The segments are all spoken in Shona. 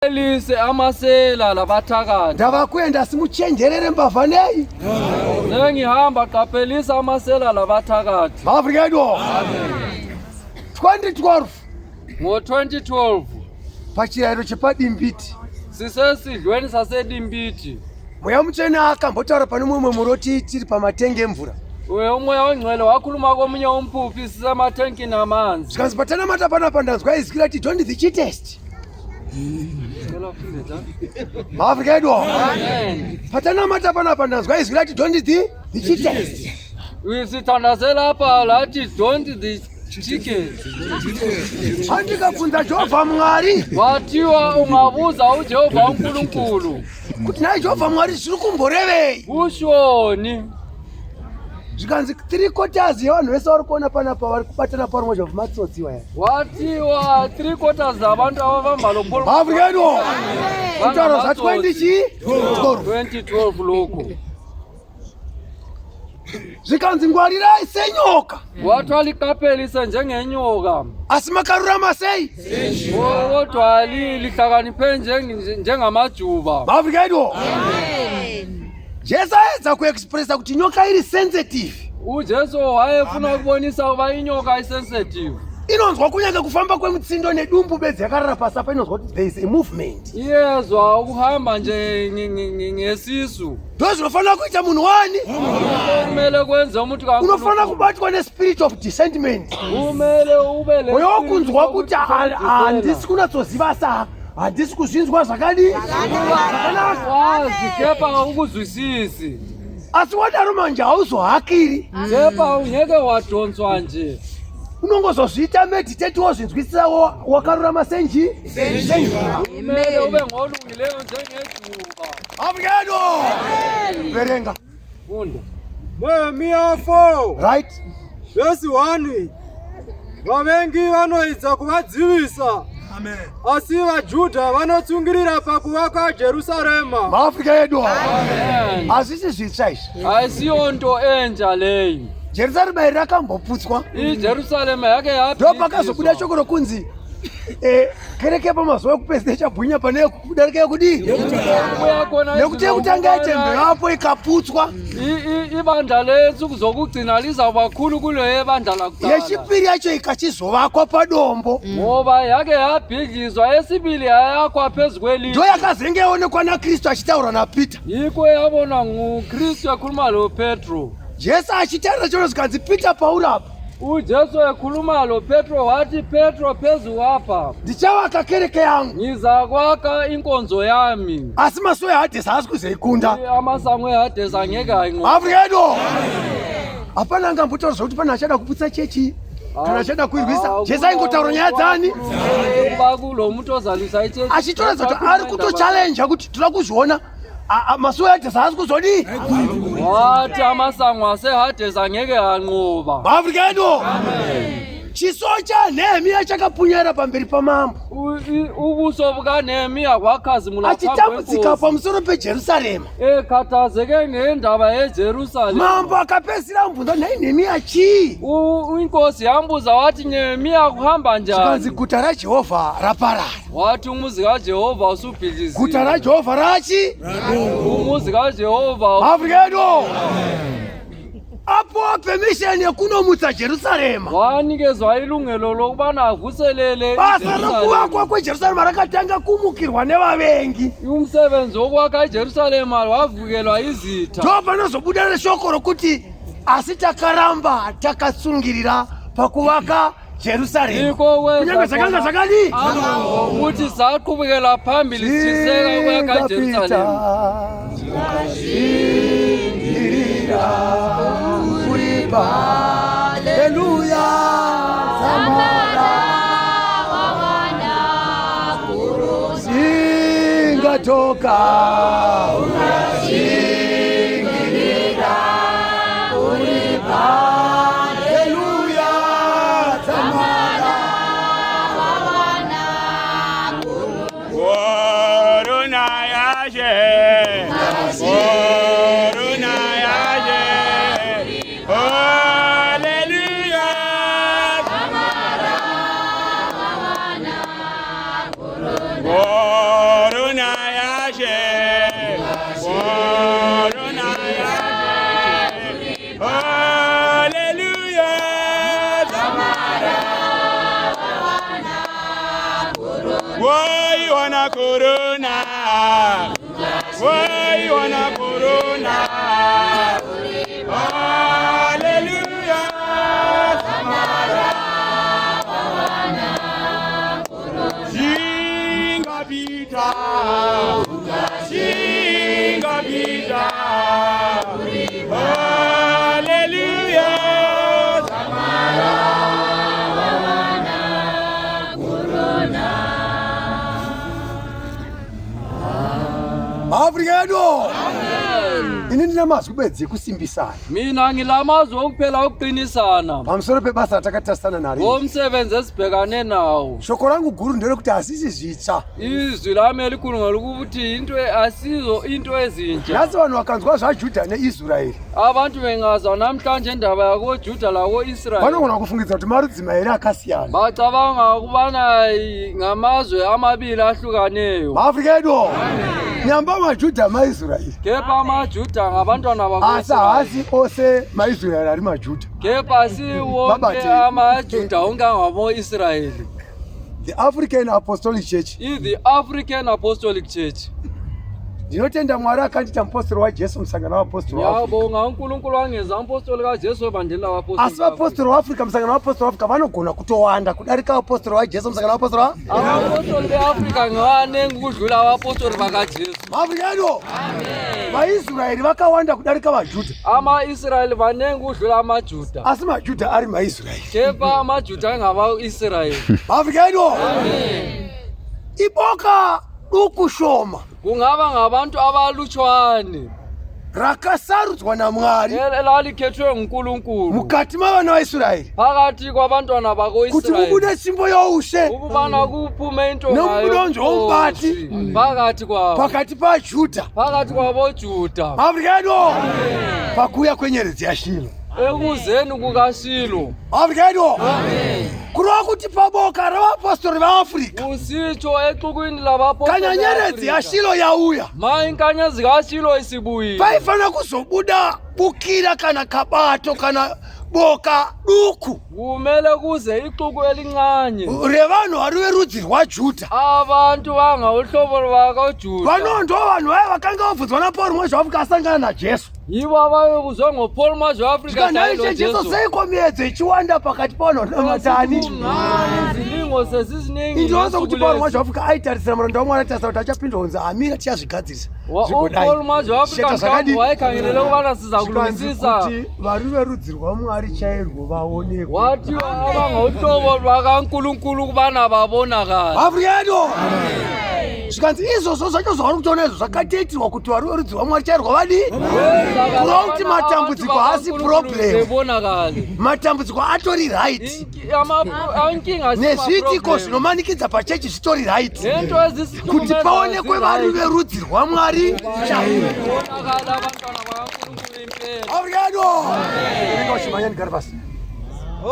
Elise amasela labathakathi. Ndava kuenda asi muchenjerere mbavha nei? Sengihamba qaphelisa amasela labathakathi. MaAfrica edu. 2012 Ngo-2012 pachirayiro chepadimbiti sisesidlweni sasedimbiti. Mweya Mutsvene akambotaura pane mumwe muroti tiri pamatenge emvura. Uye umoya ongcwele wakhuluma komunye umphuphi sisemathenkini amanzi. Zvikanzi patanamata panapa ndanzwa izwi rati don't the cheatest. maafrica edu patanamata panapa ndanzwa izwi rati don't the the cheatest sithandazela apha lathi don't the chicken handikabvunza jehovha mwari wathiwa ungabuza ujehova unkulunkulu kuti nhai jehovha mwari zviri kumborevei kushoni zvikanzi three quarters yevanhu vese vari kuona panapa vari kubatana parumwe zvabva matsotsi waya watiwa three quarters abantu ababamba lo Paul maafrika edu kutaura zva 20 chii 2012 lokho zvikanzi ngwarirai senyoka wathiwa liqaphelise njengenyoka asi makarurama sei kodwa lihlakaniphe njengamajuba maafrika edu Jesu aedza kuexpressa kuti nyoka iri sensitive. UJesu wayefuna ukubonisa ukuba inyoka isensitive. Inonzwa kunyange kufamba kwemutsindo nedumbu bedzi yakarara pasi apa inonzwa kuti there is a movement. Iyezwa ukuhamba nje ngesisu. Ndozvinofanira kuita munhu wani? Kumele kwenze umuntu kaNkulunkulu. Unofanira kubatwa nespirit of discernment. Kumele ube le. Mweya wokunzwa kuti handisi kunatsoziva saa handisi kuzvinzwa zvakadii zvakanaka wazi kepha ukuzwisisi asi wadaro manje hauzohakiri kepha ungeke wadhonswa nje unongozozviita meditate wozvinzwisisa wakarurama senji kumele ube ngolungileyo njengejuba abukedo verenga Funda. Nehemiya 4 right vhesi 1 Vavengi vanoedza kuvadzivisa. Amen. Asi vaJudha vanotsungirira pakuvaka Jerusarema. MaAfrica edu hazvisi zvitsva izvi. Haisiyo nto entsha leyi. Jerusarema iri rakamboputswa. IJerusarema yake yabhidhizwa. Ndopakazobuda shoko rokunzi eh, kereke pamazuva ekupedzisa ichabwinya pane kudarika yekudii nekuti yekutanga yatemberi apo ikaputswa ibandla lensuku zokugcina lizawuba khulu kuleyo bandla lakuqala yechipiri yacho ikachizovakwa padombo ngoba yake yabhidlizwa yesibili yayakwa phezu kwelitshe ndo yakazenge yaonekwa nakristu achitaura napeter yikho yabonwa ngukristu ekhuluma lopetro jesu achitaura choro zvikanzi peter pauri apa UJesu ekhuluma loPetro wathi Petro phezu kwapha ndichavaka kereke yangu ngizakwakha inkonzo yami asi masuo ehadhesi haasi kuzoikunda amasango ehadhesi angeke ayinqobe Afrika yedu hapana angambotaura zvekuti pane achada kuputsa chechi kana achada kuirwisa Jesu aingotaura nyaya dzani kuba kulo muntu ozalwisa ichechi achitoratidza kuti ari kutochallenja kuti toda kuzviona Masuo eHadhesi haasi kuzodii? Wathi amasango aseHadesi angeke anqoba. MaAfrica edu. Chiso chaNehemiya chakapunyara pamberi pamambo. Ubuso bukaNehemiya kwakhazimula achitambudzika pamusoro peJerusarema. Ekhathazeke ngendaba yeJerusalema. Mambo akapedzisira amubvunza nhai Nehemiya chii? Inkosi yambuza wathi Nehemiya kuhamba njani? Zvikanzi guta raJehovha raparara. Wathi umuzi kaJehova usubhidliziwe. Guta raJehova rachi? Umuzi kaJehova. Afrika yedu. Apo permission yekunomutsa Jerusarema. Wanikezwa ilungelo lokubana avuselele Basa rokuvakwa kweJerusarema rakatanga kumukirwa nevavengi. Umsebenzi wokwakha iJerusalema wavukelwa izitha. Ndopanozobuda neshoko rokuti asi takaramba takatsungirira pakuvaka Jerusarema kunyange zvakanga zvakadii ngokuti saqhubekela phambili siseka ukwakha iJerusalema ukashingirira kuripa haleluya samara singatoka ukashingirira kuripa yaShe. Korona yaShe. Hallelujah. Waiona korona. Waiona korona. Hallelujah. Shinga Peter. Shinga Peter. Hallelujah. Maafrika edu ini ndine mazwi bedzi ekusimbisana. Mina ngilamazwi okuphela okuqinisana pamusoro pebasa ratakatarisana naro iri. ngomsebenzi esibhekane nawo. Shoko rangu guru nderekuti hazvisi zvitsva. Izwi lami elikhulu ngelokuthi into asizo into ezintsha. Nhasi vanhu vakanzwa zvaJudha neIsraeri Abantu bengazwa namhlanje indaba yakoJuda lako-Israyeli vanogona kufungidzira kuti marudzi mairi akasiyana. bacabanga ukubana ngamazwe amabili ahlukaneyo. MaAfrika edu nyamba maJudha maIsraeri Kepha amaJuda ngabantwana asi bako-Israyeli. haasi ose maIsraeri ari maJudha. Kepha si wonke Babate. amaJuda onke angabo-Israyeli. The African Apostolic Church. I-The African Apostolic Church. Ndinotenda Mwari akandiita mupostori waJesu musangano wavapostori waAfrica. Ngiyabonga uNkulunkulu wangenza umpostoli kaJesu ebandleni labapostoli. Asi vapostori vaAfrica musangano wavapostori vaAfrica vanogona kutowanda kudarika vapostori vaJesu musangano wavapostori va Abapostoli be-Afrika ngebaningi ukudlula abapostoli bakaJesu. MaAfrica edu vaIsraeri vakawanda kudarika vaJudha Ama-Israyeli baningi ukudlula amaJuda. asi maJudha ari maIsraeri. Kepha amaJuda angaba-Israyeli. MaAfrica edu iboka duku shoma Kungaba ngabantu abalutshwane rakasarudzwa naMwari elalikhethwe nguNkulunkulu mukati mavana vaIsraeri phakathi kwabantwana kuti bako-Israyeli mubude simbo youshe ukubana kuphume intonga Nomudonzvo wombati. yobukhosi phakathi kwabo pakati paJudha phakathi kwaboJuda MaAfrica edu pakuuya kwenyeredzi yaShilo. ekuzeni kukaShilo. MaAfrica edu kureva kuti paboka ravapostori vaAfrica Usitsho exukwini labapostoli kana nyeredzi be-Afrika. yaShilo yauya Ma inkanyezi kaShilo isibuyile paifanira kuzobuda bukira kana kabato kana boka duku kumele kuze ixuku elincane revanhu vari verudzi rwaJudha abantu bangawuhlobo lwakaJuda vanondo vanhu vaya vakanga vabvunzwa naPauro mwezve waAfrica asangana naJesu yibo ababebuzwe ngoPaul mazwe Afrika zvikanhai ishe Jesu seiko miedzo ichiwanda pakati pavanhu vanonamatani kungani izilingo seziziningi indinoza kuti ngesuku Pauro lezi. mwazvo Afrika aitarisira muranda waMwari aitarisira kuti achapindwa kunzi amira tichazvigadzirisa zvigodai uPaul mazwe Afrika Zvichaita mhlawumbe zvakadii? wayekhangelele ukubana siza Zvikanzi kulungisisa kuti vari verudzi rwaMwari chairwo vaonekwe wathiwa abangawuhlobo lwakaNkulunkulu ukubana babonakale Afrika yedu zvikanzi izvozvo zvacho zvavari kutoona izvo zvakatoitirwa kuti vari verudzi rwaMwari chairwo vadii kureva kuti matambudziko haasi problem bebonakale matambudziko atori right nezviitiko zvinomanikidza pachechi zvitori right nento kuti paonekwe vari verudzi rwaMwari chairwo ezisibonakala abantwana bakaNkulunkulu impela Afrika yedu Ringa uchimhanya ndigare pasi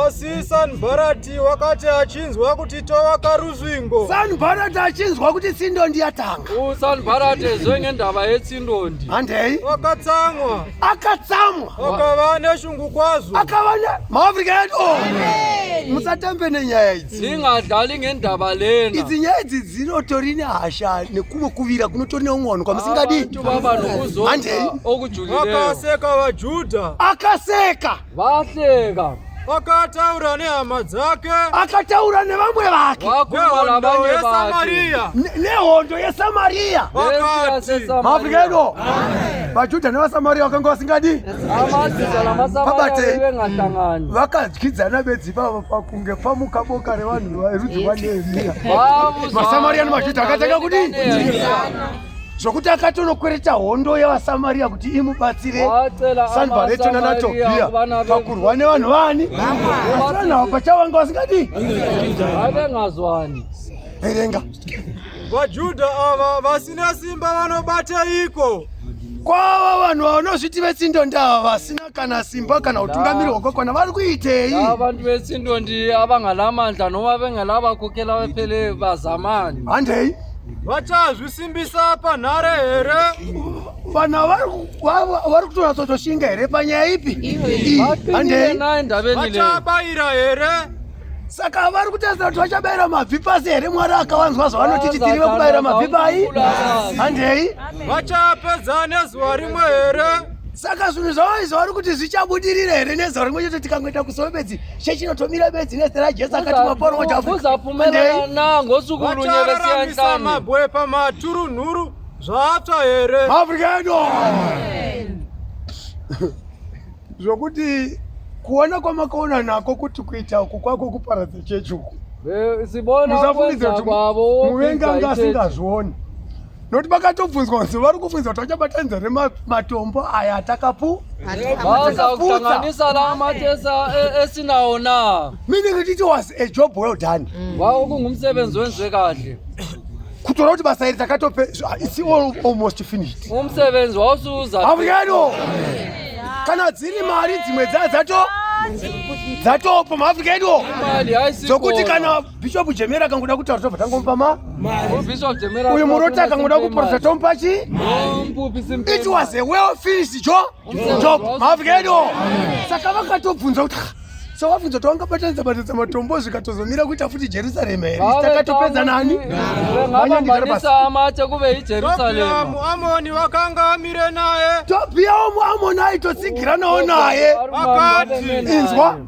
Asi Sanbharati wakati achinzwa kuti tovaka rusvingo, Sanbharati achinzwa kuti tsindondi yatanga uSanbharati ezwe ngendaba yetsindondi handei wakatsamwa, akatsamwa akava neshungu kwazvo. akava ne maAfrica edu musatambe nenyaya idzi singadlali ngendaba lena idzi nyaya idzi dzinotori nehasha nekumwe kuvira kunotori neumwe vanhu kwamusingadi abantu baba nokuzonda Handei. okujulileyo Vakaseka vaJudha, akaseka bahleka akataura nehama dzake akataura nevamwe vake wakhuluma nehondo labanye bakhe yeSamaria. Nehondo yeSamariya Vakati, maAfrica edu vaJudha nevaSamariya vakanga vasingadi amaJuda lamaSamariya Pabatei. bebengahlangani vakadyidzana bedzi ipavo pakunge pamuka boka revanhu verudzi rwaNehemiya Babuzwa maSamariya nemaJudha akatanga kudii Nehemiya. zvokuti akatonokwereta hondo yevaSamariya kuti imubatsire Wacela Sanbharati amaSamariya nanaTobhiya ukubana pakurwa nevanhu vani asi vanhu ava pachavanga vasingadii babengazwani verenga vaJudha ava vasina simba vanobateiko? kwava vanhu vanozviti vetsindondi ava vasina kana simba kana utungamiri hwakakwana vari kuitei abantu betsindondi abangalamandla noma bengalabakhokhela bephele bazamani handei Vachazvisimbisa panhare here? Vanhu vari kutonyatsotoshinga here panyaya ipi? Handei. Vachabayira here? Saka vari kutarisira kuti vachabayira mabvi pasi here? Mwari akavanzwa zvavanoti tiri vekubayira mabvi pai? Handei. Vachapedza nezuva rimwe here? Saka zvinhu zvavo izvi vari kuti zvichabudirira here nezuva rimwe chete tikangoita kusowe bedzi chechinotomira bedzi nezita raJesu akati maporo Kuzaphumelela na ngosuku lunye Vachararamisa lesiyanhlanu. mabwe pamaturunhuru zvaatsva here? Afrika yedu zvokuti kuona kwamakaona nako kuti kuita uku kwako kuparadza chechi uku Sibona musafungidze ukwenza kuti kwabo muvengi anga okwenza ichechi. asingazvioni nokuti vakatobvunzwa kunzi vari kubvunza kuti vachabatanidza nematombo aya atakapu Baza kuhlanganisa la amatshe esinawo na. Meaning kuti it was a job well done. Kwakungumsebenzi wenziwe kahle. Kutora kuti basa iri takatope it's all almost finished. Umsebenzi wawusuza. Afrika yedu kana dziri mari dzimwe dzaya dzato dzatopa maAfrika edu Imali hayisikho. dzokuti kana Bishop Jemera akangoda kutaura tobva tangomupa ma uBishop Jemera uyu murota akangoda kuporota tomupa chi Umpuphi simpe. It was a well finished job maAfrika edu. Saka vakatobvunza kuti "Ah, so vabvunza kuti wangabatanidza batanidza matombo zvikatozomira kuita futi Jerusarema here takatopedza nani?" Bengabambanisa amatshe kube Tobhiya yiJerusalema. muAmoni wakanga amire naye. Tobhiya womuAmoni aitotsigiranawo naye. Akati, Inzwa.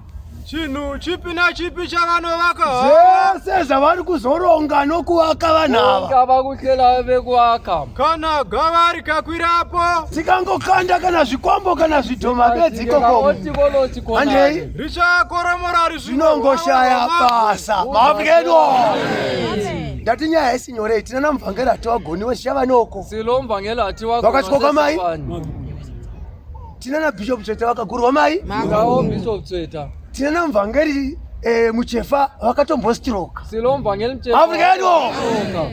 Chinhu chipi nachipi chavanovaka havo, Zvese zvavari kuzoronga nokuvaka vanhu ava, Bonke abakuhlelayo bekuwakha. kana gava rikakwirapo, tikangokanda kana zvikwambo kana zvidhoma bedzi ikoko, Otikolochi khona. handei, richakoromora zvinongoshaya basa. MaAfrika edu, ndati nyaya haisi nyore. Tina namuvhangeri atiwagoniwe zvichava noko. Silomvangeli athiwa Vakatyoka mai? Tina nabishop Tsveta vakagurwa mai. Ngawo Bishop Tsveta. Tina namuvhangeri Muchefa vakatombostroka. Silomvangeli Mchefa. Afrika yedu,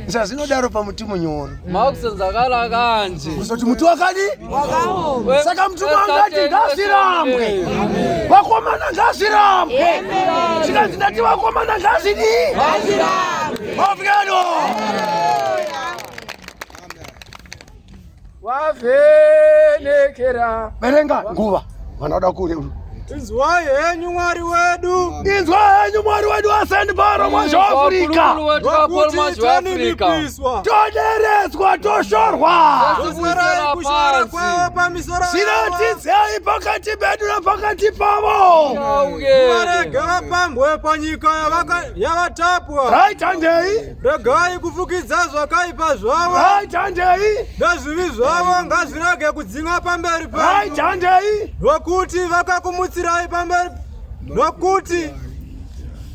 zvazvinodaro pamuti munyoro. Makusenzakala kanje. Kuzoti muti wakadi, saka mutumwa angati ngazvirambwe, vakomana, ngazvirambwe. Chikanzi ndati vakomana ngazvidii? Afrika yedu. Wavhenekera. Verenga nguva vanoda kure. Inzwai henyu Mwari wedu, Inzwa henyu Mwari wedu asendiparo mwazvo Afrika. nokuti Afrika. taninipiswa. Toderedzwa, toshorwa. Dzoserai kushora kwavo pamisoro yavo. Zviratidzei pakati pedu napakati pavo. Varege vapambwe panyika yavatapwa. Right, handei. Regai kufukidza zvakaipa zvavo, Right, handei. nezvivi zvavo ngazvirege kudzinga pamberi Right, penyu, handei. nokuti vakakumutsirai pamberi, nokuti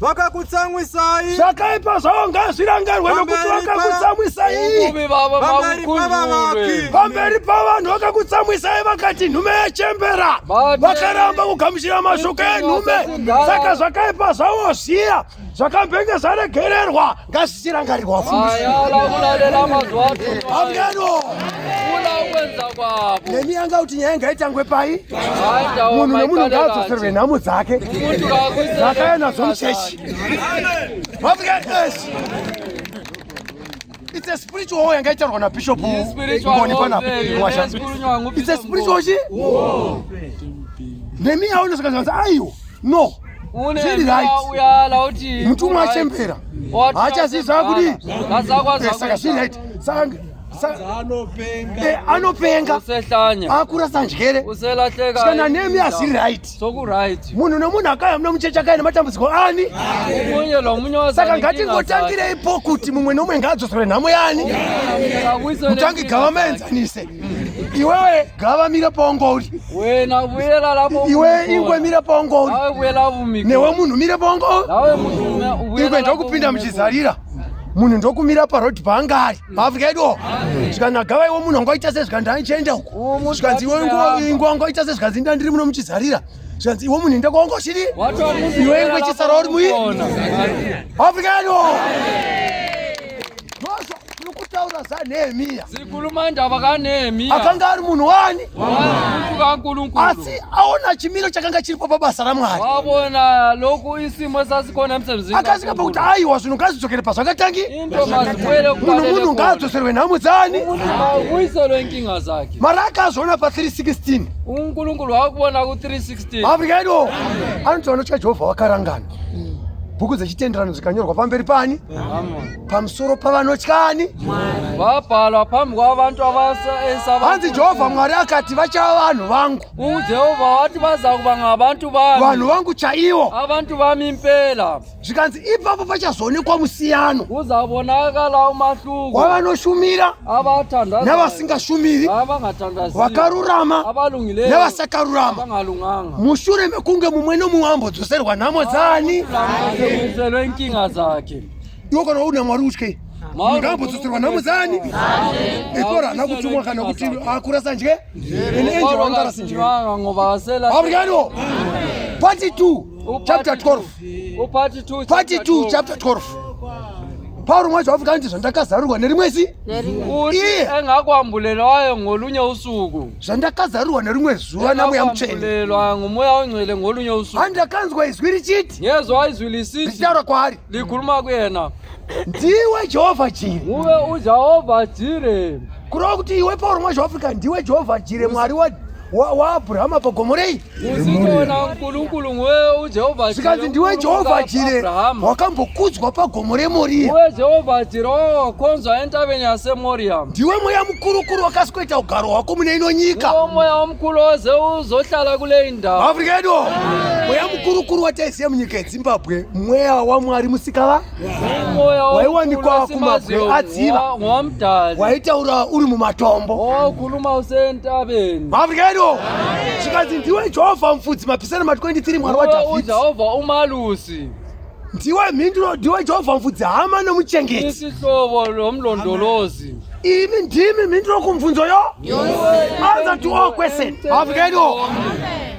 vakakutsamwisai Zvakaipa zvavo ngazvirangarwe nokuti Pamberi vakakutsamwisai. Ububi babo Pamberi mabukhunjulwe. pavavaki. Pamberi pavanhu vakakutsamwisai, vakati nhume yechembera, vakaramba kugamuchira mashoko enhume. Saka zvakaipa zvavo zviya zvakambenge zvaregererwa ngazvichirangarirwa futi. Bayala ukulalela amazwi athumayo. Afrikano. Funa ukwenza kwabo. Nemi yanga kuti nyaya ngaitangwe pai? Hayi ndawo Munhu nemunhu mayiqale ngaadzoserwe kahle. nhamo dzake Umuntu kakuyisele dzakauya nadzo muchechi. Afrika, yes. It's a spiritual war yanga itaurwa nabishop Spiritual Ngoni panapa. warfare, Mwasha. esikhulunywa It's a nguBishop spiritual chi nemi yaona saka aiwa, no, Ngoni. zviri right. Uyala uthi Mutumwa achembera, haachazivi zvaakudii. Saka zviri right. Saka anopenga. Usehlanya. Akurasa njere. Uselahleka. Kana nemi hazviri right. Soku-right. Munhu nemunhu akauya muno muchechi akauya nematambudziko ani. Omunye nomunye waza Saka nenkinga zakhe. ngatingotangireipo kuti mumwe nomumwe ngaadzoserwe nhamo yani. Akuyisele Mutangi inkinga gava zakhe. maenzanise. Iwewe gava, mira paunga uri. Wena buyela lapho. Iwe umi ingwe, khona. mira paunga uri. Nawe buyela umi khona. Newe munhu, mira paunga uri. Nawe muntu ubuyela Ingwe lapho ndokupinda ume khona. muchizarira, munhu ndokumira parodhi paanga ari. Maafrika eduwo, zvikanzi gava iwe munhu wangaita se, zvikanzi andichienda uku. Umuntu Zvikanzi iwe athi uyahamba. ingwe wangaita se, zvikanzi nda ndiri muno muchizarira. Zvikanzi iwe munhu enda kwaunga uchidi. Wathiwa umuntu Iwe ubuyela ingwe lapho chisara uri umi muyi. khona. Afrika yedu, ndozvo tiri kutaura. kutaura zvaNehemiya. Sikhuluma indaba kaNehemiya. Akanga ari munhu wani? Umuntu kaNkulunkulu. Asi aona chimiro chakanga chiripo pabasa raMwari. Wabona lokhu isimo esasikhona emsebenzini. Akasvika pakuti aiwa zvinhu ngazvidzokere pazvakatangi. Into mazibuyele Munhu munhu ngaadzoserwe nhamo dzani. Ubuyiselwe inkinga zakhe. Mara akazviona pa 316. UNkulunkulu wakubona ku-316. Afrika yedu anoti vanotya Jehovha vakarangana. Bhuku dzechitenderano dzikanyorwa pamberi pani? Pamusoro pavanotyani? Vabhalwa phambi kwabantu abasaba. Hanzi Jehovha Mwari akati vachava vanhu vangu. UJehova wathi bazakuba ngabantu bami. Vanhu vangu chaivo. Abantu bami impela. Zvikanzi ipapo pachazoonekwa musiyano. Kuzabonakala umahluko. Wavanoshumira abathandazayo navasingashumiri, abangathandaziyo, vakarurama abalungileyo nevasakarurama. abangalunganga. Mushure mekunge mumwe nomumwe ambodzoserwa nhamo dzani. Abuyiselwe inkinga zakhe. Iwe kana una Mwari utye. Ngambodzoserwa nhamo dzani. Ikora haana kutumwa kana kuti akurasa nje. Ene angel wangarasi nje. Ngoba asela Afrikano. Part 2 chapter 12. Upart 2 Part 2 chapter 12. Pauro mwacho Afrika anoti zvandakazarurwa nerimwe zi uthi Iye. engakwambulelwayo ngolunye usuku. Zvandakazarurwa nerimwe zuva naMweya Mutsvene. Engakwambulelwa ngumoya ongcwele ngolunye usuku. Handakanzwa izwi richiti Ngezwa izwi lisithi richitaura kwaari, likhuluma kuyena. ndiwe Jehovha Jire. Nguwe uJehova Jire. Kureva kuti iwe Pauro mwacho Afrika ndiwe Jehovha Jire Mwari waAbhurahama pagomo rei. Usithi wena uNkulunkulu nguwe uJehova Jire. Zvikanzi ndiwe Jehovha Jire Abrahama. wakambokudzwa pagomo reMoriya. Nguwe Jehova Jire owakhonzwa entabeni yaseMoriya. Ndiwe mweya mukurukuru wakasikoita ugaro hwako mune ino nyika. Nguwe umoya omkhulu oze uzohlala kule indawo. Afrika yedu mweya mukurukuru wataiziva munyika yeZimbabwe mweya waMwari musikava Umoya Waiwanikwa omkhulu kumabwe esimaziyo adziva. ngowamdali. Waitaura uri mumatombo. Owakhuluma usentabeni. Afrika yedu zvikanzi ndiwe Jehovha mufudzi mapisarema 23 Mwari Nguwe waDhavhidhi. uJehova umalusi. Ndiwe mhinduro ndiwe Jehovha mufudzi hama nomuchengeti. Isihlobo lomlondolozi. Imi ndimi mhinduro kumubvunzo yo answer to all question. Afrika yedu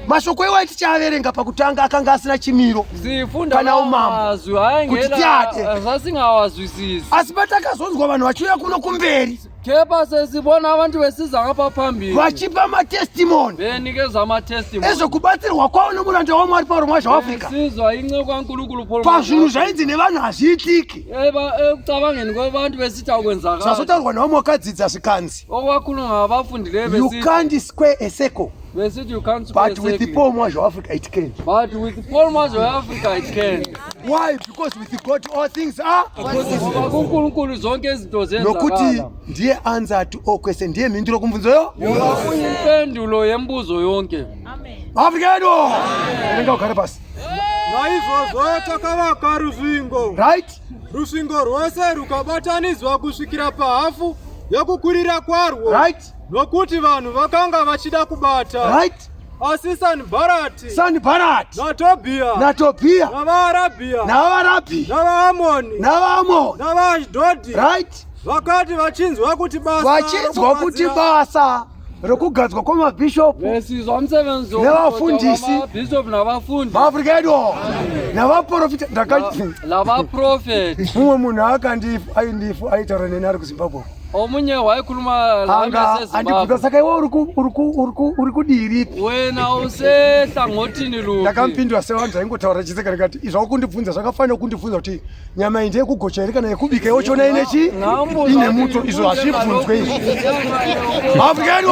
mashoko iwayo tichiaverenga pakutanga akanga asina chimiro Sifunda Kana umambo. amazwi Kuti tiade. ayengela sasingawazwisisi. Asi patakazonzwa vanhu vachiuya kuno kumberi Kepha sesibona abantu besiza ngapha phambili vachipa matestimoni benikeza ama-testimony ezvekubatsirwa kwavo nomuranda waMwari Pauro Mwazha waAfrica Besizwa inceku kaNkulunkulu Paul pazvinhu zvainzi nevanhu hazviitiki. Ekucabangeni kwabantu besithi akwenzakali. Zvazotaurwa nevamwe vakadzidza zvikanzi Okwakhulunywa ngabafundileyo you besithi can't square a circle besithi you can't square but with circle. Paul Mwazha waAfrica it can. But with Paul Mwazha we-Africa it can. Why? Because with God all things are. Ngoba kuNkulunkulu zonke izinto Nokuti zenzakala. ndiye answer to all question ndiye mhinduro kumubvunzo yo. Ngoba kuyimpendulo yembuzo yonke. Afrika yedu. Renga ugare pasi. Naizvozvo takavaka rusvingo. Right? Rusvingo rwose rukabatanidzwa kusvikira pahafu yokukwirira kwarwo. Right? Nokuti vanhu vakanga vachida kubata. Right? Asi Sanibharati Sanibharati naTobhiya naTobhiya navaArabhiya navaArabhi navaAmoni navaAmoni. navaAshdhodhi Right? vakati vachinzwa kuti basa Vachinzwa kuti rokugadzira- basa rokugadzwa kwamabhishopu Besizwa umsebenzi Nevafundisi. bishop nabafundi vaAfrica yedu navaprofita ndakati labaprofeti. mumwe munhu akandifu aitaura neni ari kuZimbabwe Omunye wayekhuluma lami anga andibvunza eseZimbabwe. saka iwe uri kudii ripi. Wena usehlangothini luphi? Ndakampindura sevanhu zvaingotaura chiseka ndikati izvi wakundibvunza zvakafanira kundibvunza kuti nyama iyi ndeyekugocha here kana yekubika yochona ine chi ine muto izvo hazvibvunzwe izvi. Afrika yedu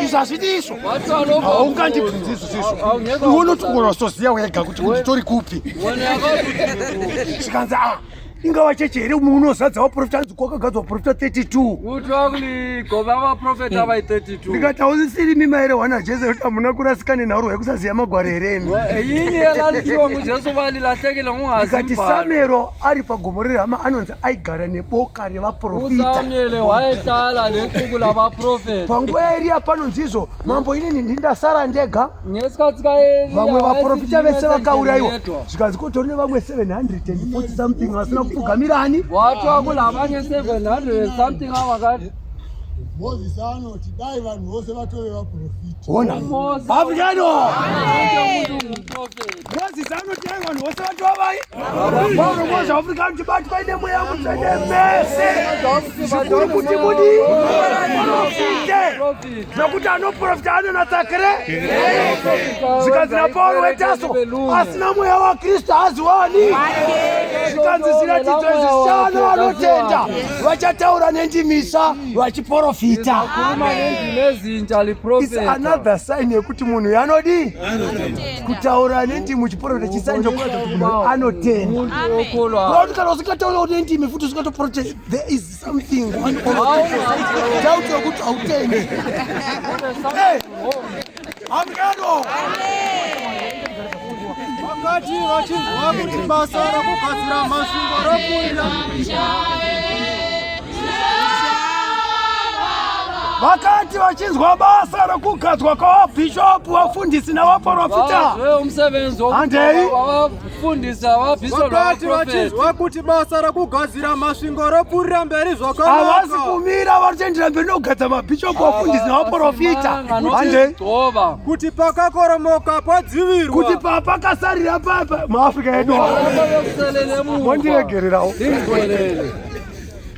izvi hazvidi izvo. Haungandibvunzi izvo izvo. Iwe unotongonosoziva wega kuti nditori kupi. Zvikanzi a ingava cheche here munozadza vaprofita anzi kwakagadzwa vaprofita 32. Kuthiwa kuligoba abaprofeti abayi-32. Ndikati hausisiri mima here hwana Jesu kuti hamuna kurasika nenhauro yekusaziva magwaro here imi. Yini elalithiwa nguJesu uba lilahlekile ngungazi Ndikati umbhalo. Samuero ari pagomo rerama anonzi aigara neboka revaprofita. uSamuyeli wayehlala lexuku labaprofeti. Panguva yaEriya panonzi izvo mambo inini ndindasara ndega Ngesikhathi kaEliya vamwe vaprofita vese vakaurayiwa. yedwa. Zvikanzi kotori nevamwe 740 something vasina kupfugamirani. Kwathiwa kulabanye 700 something abakade Mozisi anoti dai vanhu vose vatove vaprofita. Ona. Moses- Afrikano. Wonke umuntu ungumprofeti. Mozisi anoti dai vanhu vose vatova vai. Pauro Mozisi Afrika anoti batwa nemweya mutsvene mese. Zvikuru kuti mudi profite. Profit. Nokuti anoprofita anonatsa kre. Zvikanzi naPauro wetaso asina mweya waKristu haaziwani. Zvikanzi zviratidzo izvi zvichava vanotenda vachataura nendimisa vachiprofita. Khuluma ngendimi ezintsha It's liprofeta. another sign yekuti munhu yanodii kutaura nendimi uchiprofita chisaini chokuratidza kuti munhu anotenda. Umuntu okholwayo. Kuti kana usingataura nendimi futi usingatoprofita there is something one doubt yekuti hautendi. Hey! Amkano! Vakati vachinzwa kuti basa rokugadzira masvingo ropfuurira Vakati vachinzwa basa rokugadzwa kwavabhishopu, vafundisi navaprofita. Bazwe umsebenzi Handei. wabafundisi ababhishopu Vakati nabaprofeti. vachinzwa kuti basa rokugadzira masvingo ropfuurira mberi Havasi zvakanaka kumira, vari kuendera mberi nokugadza mabhishopu, vafundisi navaprofita. Handei. Nokugcoba. kuti pakakoromoka padzivirwa Kuti papakasarira papa muAfrica yedu. Lapha bekuselele emuva. Mondiregererawo. Ndingixolele.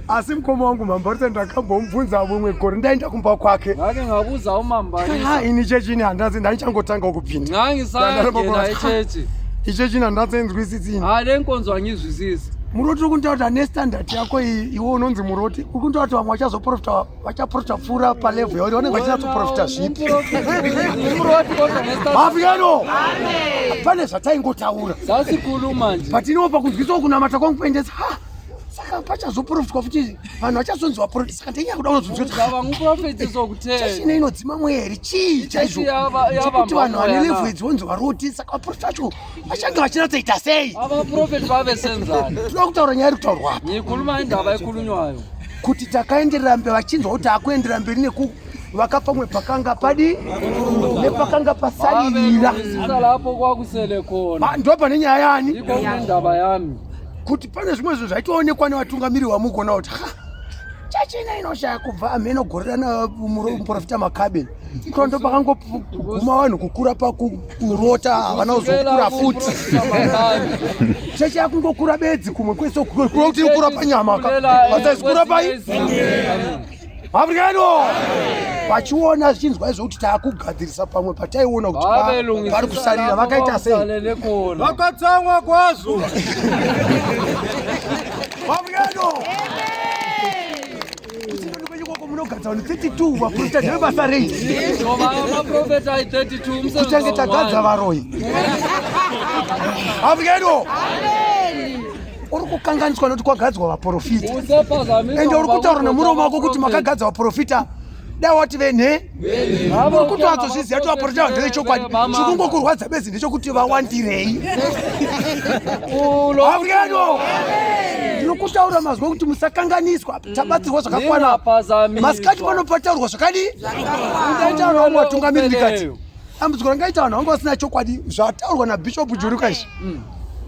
Asi mukoma wangu Mambarisa ndakambomubvunza mumwe gore ndaenda kumba kwake. Ngake ngabuza umambalisa. Ha, ini chechi ini handazi ndaichangotanga kupinda. Ngangisangena echechi. Ichechi ini handatsenzwisisi ini. Hayi le nkonzo angizwisisi. Muroti uri kuntaura kuti ane standard yako iyi iwe unonzi muroti uri kuntaura kuti vamwe vachazoprofita vachaprofita pfuura palevhu yauri vanenge vachinatsoprofita zvipi Umroti kodwa ngesithathu mafikano pane zvataingotaura sasikhuluma nje. but inopa kunzwisa kunamata kwangu kuendesa ha saka pachazoprofitwa futi vanhu vachazonzi vaprofita saka ndeinyaya kuda kuzonzwa kuti Ngaba nguprofeti sokuthela. chachine inodzima mweri chii chaizvo Chechi yava- chekuti vanhu vane yava levhu idzi vonzi varoti saka vaprofita vacho vachange vachinatsoita sei Abaprofeti babesenzani. tinoda kutaura nyaya iri kutaurwa apa Ngikhuluma indaba ekhulunywayo. kuti takaenderera mberi vachinzwa kuti akuenderera mberi nekuvaka pamwe pakanga padi nepakanga pasaririra Babelungisisa lapho kwakusele khona. Ndo pane nyaya yani Yikho kunendaba yami. kuti pane zvimwe zvinhu zvaitoonekwa nevatungamiri vamugona kuti ha chachina inoshaya kubva amheno gore rana muprofita makabe kuto ndo pakangoguma vanhu kukura pakurota havana kuzokura futi chechi yakungokura bedzi kumwe kwese kuti ikura panyama ka vasaizikura pai afrikano vachiona zvichinzwa izvo kuti taakugadzirisa pamwe pataiona kuti pari kusarira vakaita sei sei khona. vakatsamwa kwazvo afrikano ikoko munogadza vanhu 32 vaprofita ndevebasa rei Ngoba amaprofeti ayi-32 umsebenzi kutange tagadza wawo. varoyi afrikano uri kukanganiswa nokuti kwagadzwa vaprofita Usephazamisa ende uri ngoba kutaura nemuromo wako kuti kukodza makagadza vaprofita dai wati venhe uri kutoatsozviziva kuti vaprofita vanhu ndevechokwadi chikungokurwadza bedzi ndechekuti vawandirei afrikano ndinokutaura mazwi ekuti musakanganiswa tabatsirwa zvakakwana Ningaphazamiswa. masikati pano pataurwa zvakadii ndaitaura vamwe vatungamiri ndikati dambudziko rangaita vanhu vanga vasina chokwadi zvataurwa nabhishopu juruka izvi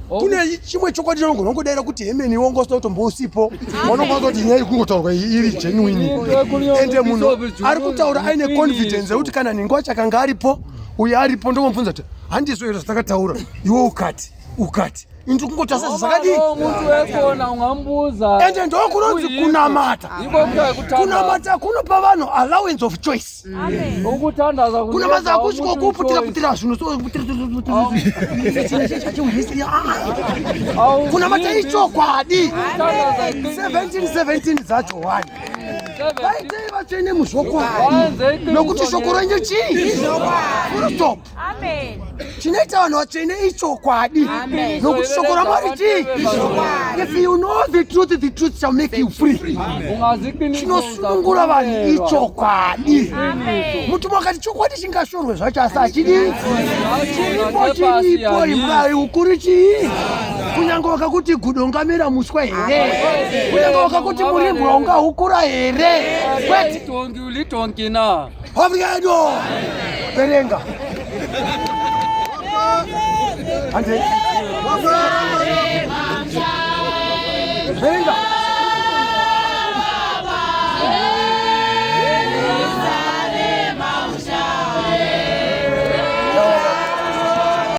kune chimwe chokwadi chaungonongodaira kuti hemeni iwe wanga usina kutombousipo wanokwanisa kuti nyaya iri kungotaurwa iyi iri genuine ende munhu ari kutaura aine confidence yekuti kana nhingi wacho akanga aripo uyo aripo ndomubvunza kuti handizvo here zvatakataura iwe ukati ukati ini kungotaura sezvakadii Lo muntu wekhona ungambuza. ende ndokunonzi Kuyikho. kunamata Yikho kuthiwa kuthandaza. kunamata kunopa vanhu allowance of choice Ukuthandaza kunamata kunikeza hakusiko umuntu kuputira ichoice. putira zvinhu so Awuzimbi. kunamata ichokwadi Ukuthandaza iqiniso. 1717 dzajohani vaitei vatsvene muzvokwadi Vaenze iqiniso nokuti shoko renyu chii full stop Amen. chinoita vanhu vatsvene ichokwadi nokuti shoko ramwari chii if you know the truth, the truth shall make you free. Ungaziqiniso Chinosunungura vanhu uzakhululwa. ichokwadi. Amen. Mutumwa akati chokwadi chingashorwe zvacho asi hachidi chiripo chiripo imbwa ukuri chii kunyange wakakuti gudo ungamera muswe here kunyange wakakuti murimbwa ungahukura here kwete Idonki ulidonki na. Afrika yedu verenga hande verenga.